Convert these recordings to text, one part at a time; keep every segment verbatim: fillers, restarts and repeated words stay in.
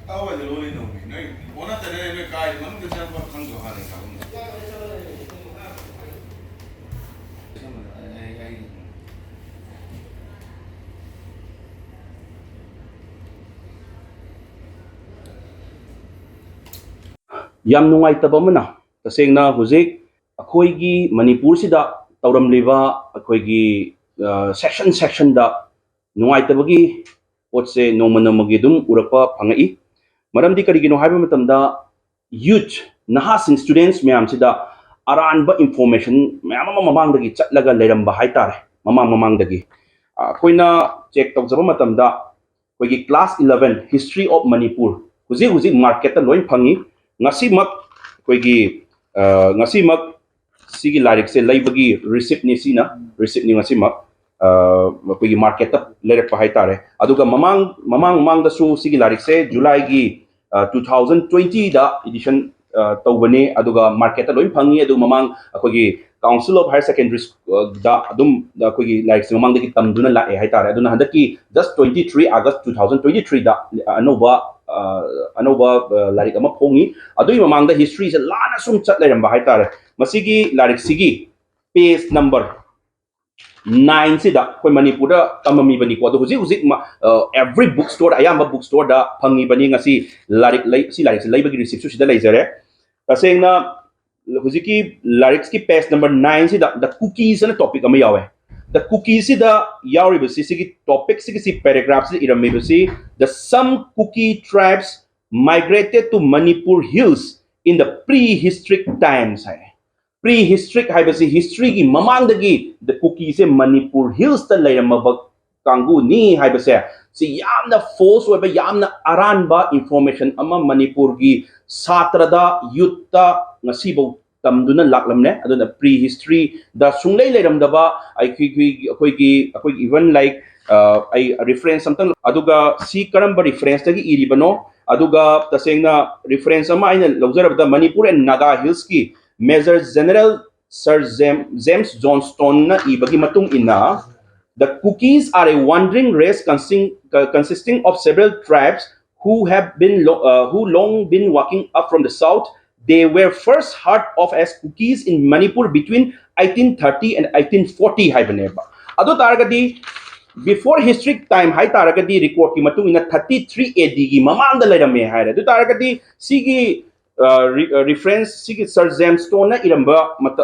ꯀꯥꯏꯋꯥꯏꯗ ꯂꯣꯜꯂꯤꯅꯣꯃꯤ? ꯅꯣꯏ ꯑꯣꯟꯅ ꯇꯩꯅꯔꯦ, ꯅꯣꯏ ꯀꯥꯏꯗ ꯃꯅꯨꯡꯗ ꯆꯪꯉꯛꯄ ꯈꯪꯗ꯭ꯔꯣ ꯍꯥꯟꯅꯒꯤ ꯀꯥꯡꯕꯨꯗꯣ? ꯑꯩ, ꯑꯩ, ꯑꯩ, ꯌꯥꯝ ꯅꯨꯡꯉꯥꯏꯇꯕ ꯑꯃꯅ, ꯇꯁꯦꯡꯅ ꯍꯧꯖꯤꯛ ꯑꯩꯈꯣꯏꯒꯤ ꯃꯅꯤꯄꯨꯔꯁꯤꯗ ꯇꯧꯔꯝꯂꯤꯕ ꯑꯩꯈꯣꯏꯒꯤ, ꯑ, section sectionꯗ ꯅꯨꯡꯉꯥꯏꯇꯕꯒꯤ ꯄꯣꯠꯁꯦ ꯅꯣꯡꯃ ꯅꯣꯡꯃꯒꯤ ꯑꯗꯨꯝ ꯎꯔꯛꯄ ꯐꯪꯉꯛꯏ꯫ ꯃꯔꯝꯗꯤ ꯀꯔꯤꯒꯤꯅꯣ ꯍꯥꯏꯕ ꯃꯇꯝꯗ, youth, ꯅꯍꯥꯁꯤꯡ, students ꯃꯌꯥꯝꯁꯤꯗ ꯑꯔꯥꯟꯕ information ꯃꯌꯥꯝ ꯑꯃ ꯃꯃꯥꯡꯗꯒꯤ ꯆꯠꯂꯒ ꯂꯩꯔꯝꯕ ꯍꯥꯏꯇꯥꯔꯦ, ꯃꯃꯥꯡ ꯃꯃꯥꯡꯗꯒꯤ꯫ ꯑ, ꯑꯩꯈꯣꯏꯅ check ꯇꯧꯖꯕ ꯃꯇꯝꯗ, ꯑꯩꯈꯣꯏꯒꯤ class eleven, History of Manipur, ꯍꯧꯖꯤꯛ ꯍꯧꯖꯤꯛ marketꯇ ꯂꯣꯏ ꯐꯪꯉꯤ꯫ ꯉꯁꯤꯃꯛ ꯑꯩꯈꯣꯏꯒꯤ, ꯑ, ꯉꯁꯤꯃꯛ ꯁꯤꯒꯤ ꯂꯥꯏꯔꯤꯛꯁꯦ ꯂꯩꯕꯒꯤ receiptꯅꯤ, ꯁꯤꯅ receiptꯅꯤ ꯉꯁꯤꯃꯛ, ꯑ, ꯑꯩꯈꯣꯏꯒꯤ marketꯇ ꯂꯩꯔꯛꯄ ꯍꯥꯏꯇꯥꯔꯦ꯫ ꯑꯗꯨꯒ ꯃꯃꯥꯡ, ꯃꯃꯥꯡ ꯃꯃꯥꯡꯗꯁꯨ ꯁꯤꯒꯤ ꯂꯥꯏꯔꯤꯛꯁꯦ Julyꯒꯤ, ꯑ, two thousand twentyꯗ edition, ꯑ, ꯇꯧꯕꯅꯤ, ꯑꯗꯨꯒ marketꯇ ꯂꯣꯏ ꯐꯪꯉꯤ꯫ ꯑꯗꯨ ꯃꯃꯥꯡ ꯑꯩꯈꯣꯏꯒꯤ Council of Higher Secondary ꯗ ꯑꯗꯨꯝ ꯑꯩꯈꯣꯏꯒꯤ ꯂꯥꯏꯔꯤꯛꯁꯦ ꯃꯃꯥꯡꯗꯒꯤ ꯇꯝꯗꯨꯅ ꯂꯥꯛꯑꯦ ꯍꯥꯏꯇꯥꯔꯦ꯫ ꯑꯗꯨꯅ ꯍꯟꯗꯛꯀꯤ just twenty three August two thousand twenty threeꯗ ꯑꯅꯧꯕ, ꯑ, ꯑꯅꯧꯕ, ꯑ, ꯂꯥꯏꯔꯤꯛ ꯑꯃ ꯐꯣꯡꯉꯤ꯫ ꯑꯗꯨꯒꯤ ꯃꯃꯥꯡꯗ historyꯁꯦ ꯂꯥꯟꯅ ꯁꯨꯝ ꯆꯠ ꯂꯩꯔꯝꯕ ꯍꯥꯏꯇꯥꯔꯦ꯫ ꯃꯁꯤꯒꯤ ꯂꯥꯏꯔꯤꯛꯁꯤꯒꯤ page number nineꯁꯤꯗ ꯑꯩꯈꯣꯏ ꯃꯅꯤꯄꯨꯔꯗ ꯇꯝꯃꯝꯃꯤꯕꯅꯤꯀꯣ꯫ ꯑꯗꯣ ꯍꯧꯖꯤꯛ ꯍꯧꯖꯤꯛ ꯃ-, ꯑ, every book storeꯗ, ꯑꯌꯥꯝꯕ book storeꯗ ꯐꯪꯉꯤꯕꯅꯤ꯫ ꯉꯁꯤ ꯂꯥꯏꯔꯤꯛ ꯂꯩ-, ꯁꯤ ꯂꯥꯏꯔꯤꯛꯁꯦ ꯂꯩꯕꯒꯤ receiptꯁꯨ ꯁꯤꯗ ꯂꯩꯖꯔꯦ꯫ ꯇꯁꯦꯡꯅ ꯍꯧꯖꯤꯛꯀꯤ ꯂꯥꯏꯔꯤꯛꯀꯤ page number nineꯁꯤꯗ The Cookies ꯑꯅ topic ꯑꯃ ꯌꯥꯎꯋꯦ꯫ The Cookiesꯁꯤꯗ ꯌꯥꯎꯔꯤꯕꯁꯤ, ꯁꯤꯒꯤ topicꯁꯤꯒꯤ ꯁꯤ paragraphꯁꯤꯗ ꯏꯔꯝꯃꯤꯕꯁꯤ, "The some Kuki tribes migrated to Manipur hills in the prehistoric times" high. Prehistoric ꯍꯥꯏꯕꯁꯤ historyꯒꯤ ꯃꯃꯥꯡꯗꯒꯤ the Kukiꯁꯦ ꯃꯅꯤꯄꯨꯔ hillsꯇ ꯂꯩꯔꯝꯃꯕ ꯀꯥꯡꯕꯨꯅꯤ ꯍꯥꯏꯕꯁꯦ, ꯁꯤ ꯌꯥꯝꯅ false ꯑꯣꯏꯕ, ꯌꯥꯝꯅ ꯑꯔꯥꯟꯕ information ꯑꯃ ꯃꯅꯤꯄꯨꯔꯒꯤ ꯁꯥꯇ꯭ꯔꯗ, youthꯇ ꯉꯁꯤꯐꯥꯎ ꯇꯝꯗꯨꯅ ꯂꯥꯛꯂꯝꯂꯦ꯫ ꯑꯗꯨꯅ prehistoryꯗ ꯁꯨꯡꯂꯩ ꯂꯩꯔꯝꯗꯕ ꯑꯩꯈꯣꯏꯒꯤ, ꯑꯩꯈꯣꯏꯒꯤ, ꯑꯩꯈꯣꯏꯒꯤ even like, ꯑ, ꯑꯩ reference ꯑꯝꯇꯪ, ꯑꯗꯨꯒ ꯁꯤ ꯀꯔꯝꯕ referenceꯇꯒꯤ ꯏꯔꯤꯕꯅꯣ? ꯑꯗꯨꯒ ꯇꯁꯦꯡꯅ reference ꯑꯃ ꯑꯩꯅ ꯂꯧꯖꯔꯕꯗ, Manipur and Naga hillsꯀꯤ Major General Sir James, James Johnstone-ꯅ ꯏꯕꯒꯤ ꯃꯇꯨꯡ ꯏꯟꯅ, the Kukis are a wandering race consisting, uh, consisting of several tribes who have been lo- uh, who long been walking up from the south. They were first heard of as Kukis in Manipur between eighteen thirty and eighteen forty ꯍꯥꯏꯕꯅꯦꯕ꯫ ꯑꯗꯨ ꯇꯥꯔꯒꯗꯤ before historic time ꯍꯥꯏ ꯇꯥꯔꯒꯗꯤ record-ꯀꯤ ꯃꯇꯨꯡ ꯏꯟꯅ thirty three A D-ꯒꯤ ꯃꯃꯥꯡꯗ ꯂꯩꯔꯝꯃꯦ ꯍꯥꯏꯔꯦ꯫ ꯑꯗꯨ ꯇꯥꯔꯒꯗꯤ ꯁꯤꯒꯤ reference, ꯁꯤꯒꯤ Sir James Johnstone-ꯅ ꯏꯔꯝꯕ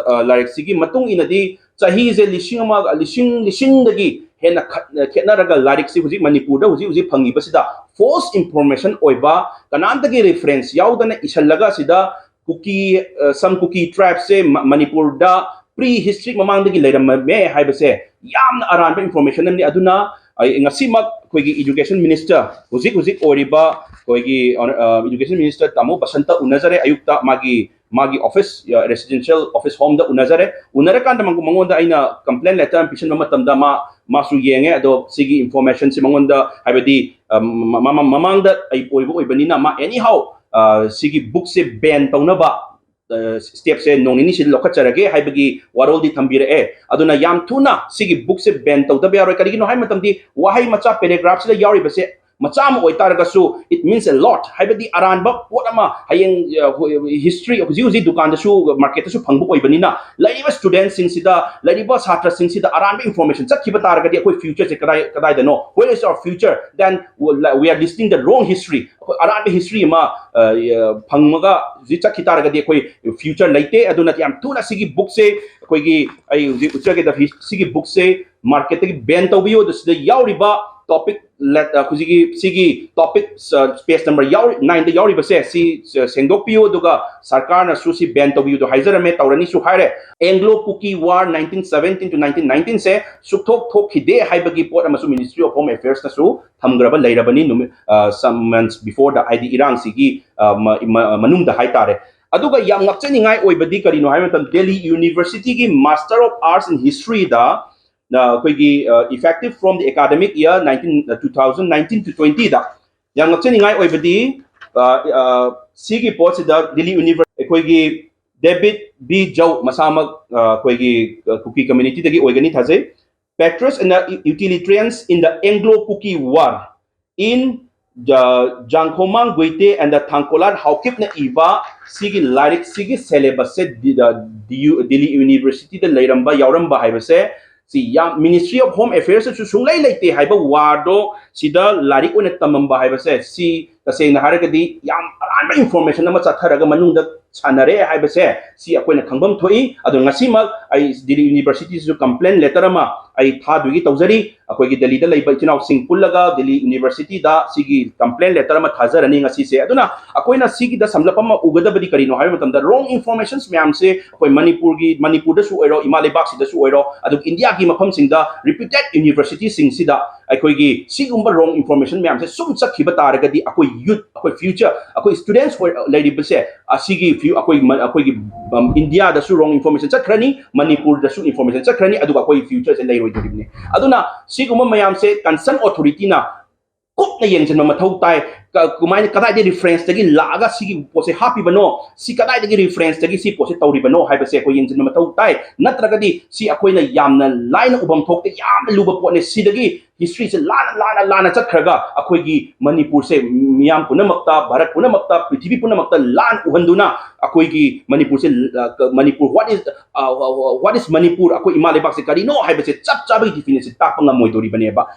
ꯂꯥꯏꯔꯤꯛꯁꯤꯒꯤ ꯃꯇꯨꯡ ꯏꯟꯅꯗꯤ ꯆꯍꯤꯁꯦ ꯂꯤꯁꯤꯡ ꯑꯃ, ꯂꯤꯁꯤꯡ, ꯂꯤꯁꯤꯡꯗꯒꯤ ꯍꯦꯟꯅ ꯈꯠ-, ꯈꯦꯠꯅꯔꯒ ꯂꯥꯏꯔꯤꯛꯁꯤ ꯍꯧꯖꯤꯛ ꯃꯅꯤꯄꯨꯔꯗ ꯍꯧꯖꯤꯛ ꯍꯧꯖꯤꯛ ꯐꯪꯉꯤꯕꯁꯤꯗ false information ꯑꯣꯏꯕ, ꯀꯅꯥꯝꯇꯒꯤ reference ꯌꯥꯎꯗꯅ ꯏꯁꯜꯂꯒ ꯁꯤꯗ ꯀꯨꯀꯤ, ꯑ, some Kuki tribes-ꯁꯦ ꯃ-, ꯃꯅꯤꯄꯨꯔꯗ pre history ꯃꯃꯥꯡꯗꯒꯤ ꯂꯩꯔꯝꯃꯦ ꯍꯥꯏꯕꯁꯦ ꯌꯥꯝꯅ ꯑꯔꯥꯟꯕ information ꯑꯃꯅꯤ꯫ ꯑꯗꯨꯅ ꯑꯩ ꯉꯁꯤꯃꯛ ꯑꯩꯈꯣꯏꯒꯤ education minister, ꯍꯧꯖꯤꯛ ꯍꯧꯖꯤꯛ ꯑꯣꯏꯔꯤꯕ ꯑꯩꯈꯣꯏꯒꯤ, ꯑ, education minister ꯇꯥꯃꯣ ꯕꯁꯟꯇ ꯎꯅꯖꯔꯦ꯫ ꯑꯌꯨꯛꯇ ꯃꯥꯒꯤ, ꯃꯥꯒꯤ office, ꯑ, residential office home-ꯗ ꯎꯅꯖꯔꯦ꯫ ꯎꯅꯔꯀꯥꯟꯗ ꯃꯉꯣꯟꯗ ꯑꯩꯅ complaint letter ꯑꯃ ꯄꯤꯁꯟꯕ ꯃꯇꯝꯗ ꯃꯥ, ꯃꯥꯁꯨ ꯌꯦꯡꯉꯦ꯫ ꯑꯗꯣ ꯁꯤꯒꯤ information-ꯁꯤ ꯃꯉꯣꯟꯗ, ꯍꯥꯏꯕꯗꯤ, ꯑ, ꯃ-, ꯃ-, ꯃꯃꯥꯡꯗ ꯑꯩ ꯑꯣꯏꯕ ꯑꯣꯏꯕꯅꯤꯅ ꯃꯥ anyhow, ꯑ, ꯁꯤꯒꯤ book-ꯁꯦ ban ꯇꯧꯅꯕ ꯑ, step-ꯁꯦ ꯅꯣꯡ ꯅꯤꯅꯤꯁꯤꯗ ꯂꯧꯈꯠꯆꯔꯒꯦ ꯍꯥꯏꯕꯒꯤ ꯋꯥꯔꯣꯜꯗꯤ ꯊꯝꯕꯤꯔꯛꯑꯦ꯫ ꯑꯗꯨꯅ ꯌꯥꯝ ꯊꯨꯅ ꯁꯤꯒꯤ book-ꯁꯦ ban ꯇꯧꯗꯕ ꯌꯥꯔꯣꯏ꯫ ꯀꯔꯤꯒꯤꯅꯣ ꯍꯥꯏꯕ ꯃꯇꯝꯗꯤ ꯋꯥꯍꯩ ꯃꯆꯥ paragraph-ꯁꯤꯗ ꯌꯥꯎꯔꯤꯕꯁꯦ ꯃꯆꯥ ꯑꯃ ꯑꯣꯏꯇꯥꯔꯒꯁꯨ, it means a lot꯫ ꯍꯥꯏꯕꯗꯤ ꯑꯔꯥꯟꯕ ꯄꯣꯠ ꯑꯃ ꯍꯌꯦꯡ, ꯑ, ꯍꯣꯏ, history ꯍꯧꯖꯤꯛ ꯍꯧꯖꯤꯛ ꯗꯨꯀꯥꯟꯗꯁꯨ, market-ꯇꯁꯨ ꯐꯪꯕ ꯑꯣꯏꯕꯅꯤꯅ, ꯂꯩꯔꯤꯕ student-ꯁꯤꯡꯁꯤꯗ, ꯂꯩꯔꯤꯕ ꯁꯥꯇ꯭ꯔꯁꯤꯡꯁꯤꯗ ꯑꯔꯥꯟꯕ information ꯆꯠꯈꯤꯕ ꯇꯥꯔꯒꯗꯤ ꯑꯩꯈꯣꯏ future-ꯁꯦ ꯀꯗꯥꯏ, ꯀꯗꯥꯏꯗꯅꯣ? Where is our future? Then we are listening the wrong history꯫ ꯑꯩꯈꯣꯏ ꯑꯔꯥꯟꯕ history ꯑꯃ, ꯑ, ꯐꯪꯉꯒ ꯍꯧꯖꯤꯛ ꯆꯠꯈꯤ ꯇꯥꯔꯒꯗꯤ ꯑꯩꯈꯣꯏ future ꯂꯩꯇꯦ꯫ ꯑꯗꯨꯅ ꯌꯥꯝ ꯊꯨꯅ ꯁꯤꯒꯤ book-ꯁꯦ ꯑꯩꯈꯣꯏꯒꯤ, ꯑꯩ ꯍꯧꯖꯤꯛ ꯎꯠꯆꯒꯦ ꯇꯧꯔꯤ, ꯁꯤꯒꯤ book-ꯁꯦ market-ꯇꯒꯤ ban ꯇꯧꯕꯤꯌꯨ꯫ ꯑꯗꯨ ꯁꯤꯗ ꯌꯥꯎꯔꯤꯕ topic, ꯍꯧꯖꯤꯛꯀꯤ ꯁꯤꯒꯤ topic, page number ꯌꯥꯎꯔꯤ, nine-ꯗ ꯌꯥꯎꯔꯤꯕꯁꯦ ꯁꯤ ꯁꯦꯡꯗꯣꯛꯄꯤꯌꯨ, ꯑꯗꯨꯒ ꯁꯔꯀꯥꯔꯅꯁꯨ ꯁꯤ ban ꯇꯧꯕꯤꯌꯨꯗꯣ ꯍꯥꯏꯖꯔꯝꯃꯦ, ꯇꯧꯔꯅꯤꯁꯨ ꯍꯥꯏꯔꯦ꯫ Anglo-Kuki War nineteen seventeen to nineteen nineteen-ꯁꯦ ꯁꯨꯛꯊꯣꯛ ꯊꯣꯛꯈꯤꯗꯦ ꯍꯥꯏꯕꯒꯤ ꯄꯣꯠ ꯑꯃꯁꯨ Ministry of Home Affairs-ꯅꯁꯨ ꯊꯝꯈ꯭ꯔꯕ ꯂꯩꯔꯕꯅꯤ ꯅꯨꯃꯤꯠ, ꯑ, some months before-ꯗ, ꯍꯥꯏꯗꯤ ꯏꯔꯥꯡꯁꯤꯒꯤ, ꯑ, ꯃ-, ꯃ-, ꯃꯅꯨꯡꯗ ꯍꯥꯏꯇꯥꯔꯦ꯫ ꯑꯗꯨꯒ ꯌꯥꯝ ꯉꯛꯆꯅꯤꯡꯉꯥꯏ ꯑꯣꯏꯕꯗꯤ ꯀꯔꯤꯅꯣ ꯍꯥꯏꯕ ꯃꯇꯝꯗ Delhi University-ꯒꯤ Master of Arts in History-ꯗ, ꯑ, ꯑꯩꯈꯣꯏꯒꯤ, ꯑ, effective from the academic year nineteen, two thousand nineteen to twenty-ꯗ ꯌꯥꯝ ꯉꯛꯆꯅꯤꯡꯉꯥꯏ ꯑꯣꯏꯕꯗꯤ, ꯑ, ꯑ, ꯁꯤꯒꯤ ꯄꯣꯠꯁꯤꯗ Delhi University ꯑꯩꯈꯣꯏꯒꯤ David B Zhou, ꯃꯁꯥꯃꯛ ꯑ, ꯑꯩꯈꯣꯏꯒꯤ ꯑ, ꯀꯨꯀꯤ ꯀꯝꯃ꯭ꯌꯨꯅꯤꯇꯤꯗꯒꯤ ꯑꯣꯏꯒꯅꯤ ꯊꯥꯖꯩ. Patriots and the Utilitarians in the Anglo-Kuki War in the Zhangkhomang Guite and the Thangkolar Haokipꯅ ꯏꯕ ꯁꯤꯒꯤ ꯂꯥꯏꯔꯤꯛꯁꯤꯒꯤ syllabusꯁꯦ ꯗꯤ- ꯗ- ꯗꯤ ꯌꯨ- ꯗꯤꯜꯂꯤ ꯌꯨꯅꯤꯚꯔꯁꯤꯇꯤꯗ ꯂꯩꯔꯝꯕ, ꯌꯥꯎꯔꯝꯕ ꯍꯥꯏꯕꯁꯦ ꯁꯤ ꯌꯥꯝ, Ministry of Home Affairsꯇꯁꯨ ꯁꯨꯡꯂꯩ ꯂꯩꯇꯦ ꯍꯥꯏꯕ warꯗꯣ ꯁꯤꯗ ꯂꯥꯏꯔꯤꯛ ꯑꯣꯏꯅ ꯇꯝꯃꯝꯕ ꯍꯥꯏꯕꯁꯦ, ꯁꯤ ꯇꯁꯦꯡꯅ ꯍꯥꯏꯔꯒꯗꯤ ꯌꯥꯝ ꯑꯔꯥꯟꯕ information ꯑꯃ ꯆꯠꯊꯔꯒ ꯃꯅꯨꯡꯗ ꯁꯥꯟꯅꯔꯦ ꯍꯥꯏꯕꯁꯦ ꯁꯤ ꯑꯩꯈꯣꯏꯅ ꯈꯪꯐꯝ ꯊꯣꯛꯏ꯫ ꯑꯗꯣ ꯉꯁꯤꯃꯛ ꯑꯩ ꯗꯤꯜꯂꯤ ꯌꯨꯅꯤꯚꯔꯁꯤꯇꯤꯁꯤꯁꯨ complaint letter ꯑꯃ ꯑꯩ ꯊꯥꯗꯣꯏꯒꯤ ꯇꯧꯖꯔꯤ꯫ ꯑꯩꯈꯣꯏꯒꯤ ꯗꯤꯜꯂꯤꯗ ꯂꯩꯕ ꯏꯆꯤꯟ ꯏꯅꯥꯎꯁꯤꯡ ꯄꯨꯜꯂꯒ ꯗꯤꯜꯂꯤ ꯌꯨꯅꯤꯚꯔꯁꯤꯇꯤꯗ ꯁꯤꯒꯤ complaint letter ꯑꯃ ꯊꯥꯖꯔꯅꯤ ꯉꯁꯤꯁꯦ꯫ ꯑꯗꯨꯅ ꯑꯩꯈꯣꯏꯅ ꯁꯤꯒꯤꯗ ꯁꯝꯂꯞ ꯑꯃ ꯎꯒꯗꯕꯗꯤ ꯀꯔꯤꯅꯣ ꯍꯥꯏꯕ ꯃꯇꯝꯗ, wrong informations ꯃꯌꯥꯝꯁꯦ ꯑꯩꯈꯣꯏ ꯃꯅꯤꯄꯨꯔꯒꯤ, ꯃꯅꯤꯄꯨꯔꯗꯁꯨ ꯑꯣꯏꯔꯣ, ꯏꯃꯥ ꯂꯩꯕꯥꯛꯁꯤꯗꯁꯨ ꯑꯣꯏꯔꯣ, ꯑꯗꯨꯒ ꯏꯟꯗꯤꯌꯥꯒꯤ ꯃꯐꯝꯁꯤꯡꯗ reputed universityꯁꯤꯡꯁꯤꯗ ꯑꯩꯈꯣꯏꯒꯤ ꯁꯤꯒꯨꯝꯕ wrong information ꯃꯌꯥꯝꯁꯦ ꯁꯨꯝ ꯆꯠꯈꯤꯕ ꯇꯥꯔꯒꯗꯤ ꯑꯩꯈꯣꯏ youth, ꯑꯩꯈꯣꯏ future, ꯑꯩꯈꯣꯏ students ꯑꯣꯏ-, ꯂꯩꯔꯤꯕꯁꯦ, ꯑꯁꯤꯒꯤ ꯐ꯭ꯌꯨ-, ꯑꯩꯈꯣꯏ ꯃ-, ꯑꯩꯈꯣꯏꯒꯤ, ꯎꯝ, ꯏꯟꯗꯤꯌꯥꯗꯁꯨ wrong information ꯆꯠꯈ꯭ꯔꯅꯤ, ꯃꯅꯤꯄꯨꯔꯗꯁꯨ information ꯆꯠꯈ꯭ꯔꯅꯤ, ꯑꯗꯨꯒ ꯑꯩꯈꯣꯏ futureꯁꯦ ꯂꯩꯔꯣꯏꯗꯧꯔꯤꯕꯅꯤ꯫ ꯑꯗꯨꯅ ꯁꯤꯒꯨꯝꯕ ꯃꯌꯥꯝꯁꯦ concern authorityꯅ ꯀꯨꯞꯅ ꯌꯦꯡꯁꯤꯟꯕ ꯃꯊꯧ ꯇꯥꯏ꯫ ꯀ-, ꯀꯃꯥꯏꯅ, ꯀꯗꯥꯏꯗꯒꯤ referenceꯇꯒꯤ ꯂꯥꯛꯑꯒ ꯁꯤꯒꯤ ꯄꯣꯠꯁꯦ ꯍꯥꯞꯄꯤꯕꯅꯣ, ꯁꯤ ꯀꯗꯥꯏꯗꯒꯤ referenceꯇꯒꯤ ꯁꯤ ꯄꯣꯠꯁꯦ ꯇꯧꯔꯤꯕꯅꯣ ꯍꯥꯏꯕꯁꯦ ꯑꯩꯈꯣꯏ ꯌꯦꯡꯁꯤꯟꯕ ꯃꯊꯧ ꯇꯥꯏ꯫ ꯅꯠꯇ꯭ꯔꯒꯗꯤ ꯁꯤ ꯑꯩꯈꯣꯏꯅ ꯌꯥꯝꯅ ꯂꯥꯏꯅ ꯎꯐꯝ ꯊꯣꯛꯇꯦ, ꯌꯥꯝꯅ ꯂꯨꯕ ꯄꯣꯠꯅꯦ꯫ ꯁꯤꯗꯒꯤ historyꯁꯦ ꯂꯥꯟꯅ, ꯂꯥꯟꯅ, ꯂꯥꯟꯅ ꯆꯠꯈ꯭ꯔꯒ ꯑꯩꯈꯣꯏꯒꯤ ꯃꯅꯤꯄꯨꯔꯁꯦ ꯃꯤꯌꯥꯝ ꯄꯨꯝꯅꯃꯛꯇ, ꯚꯥꯔꯠ ꯄꯨꯝꯅꯃꯛꯇ, ꯄ꯭ꯔꯤꯊꯤꯕꯤ ꯄꯨꯝꯅꯃꯛꯇ ꯂꯥꯟ ꯎꯍꯟꯗꯨꯅ ꯑꯩꯈꯣꯏꯒꯤ ꯃꯅꯤꯄꯨꯔꯁꯦ, ꯑ, ꯃꯅꯤꯄꯨꯔ, what is, ꯑ, what is ꯃꯅꯤꯄꯨꯔ, ꯑꯩꯈꯣꯏ ꯏꯃꯥ ꯂꯩꯕꯥꯛꯁꯦ ꯀꯔꯤꯅꯣ ꯍꯥꯏꯕꯁꯦ ꯆꯞ ꯆꯥꯕꯒꯤ definition ꯇꯥꯛꯄ ꯉꯝꯃꯣꯏꯗꯧꯔꯤꯕꯅꯦꯕ꯫